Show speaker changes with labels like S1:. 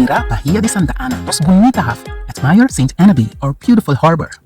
S1: Admirá Bahia di Santa Ana, nos bunita haf. Admire St. Anna Bay, our beautiful harbor.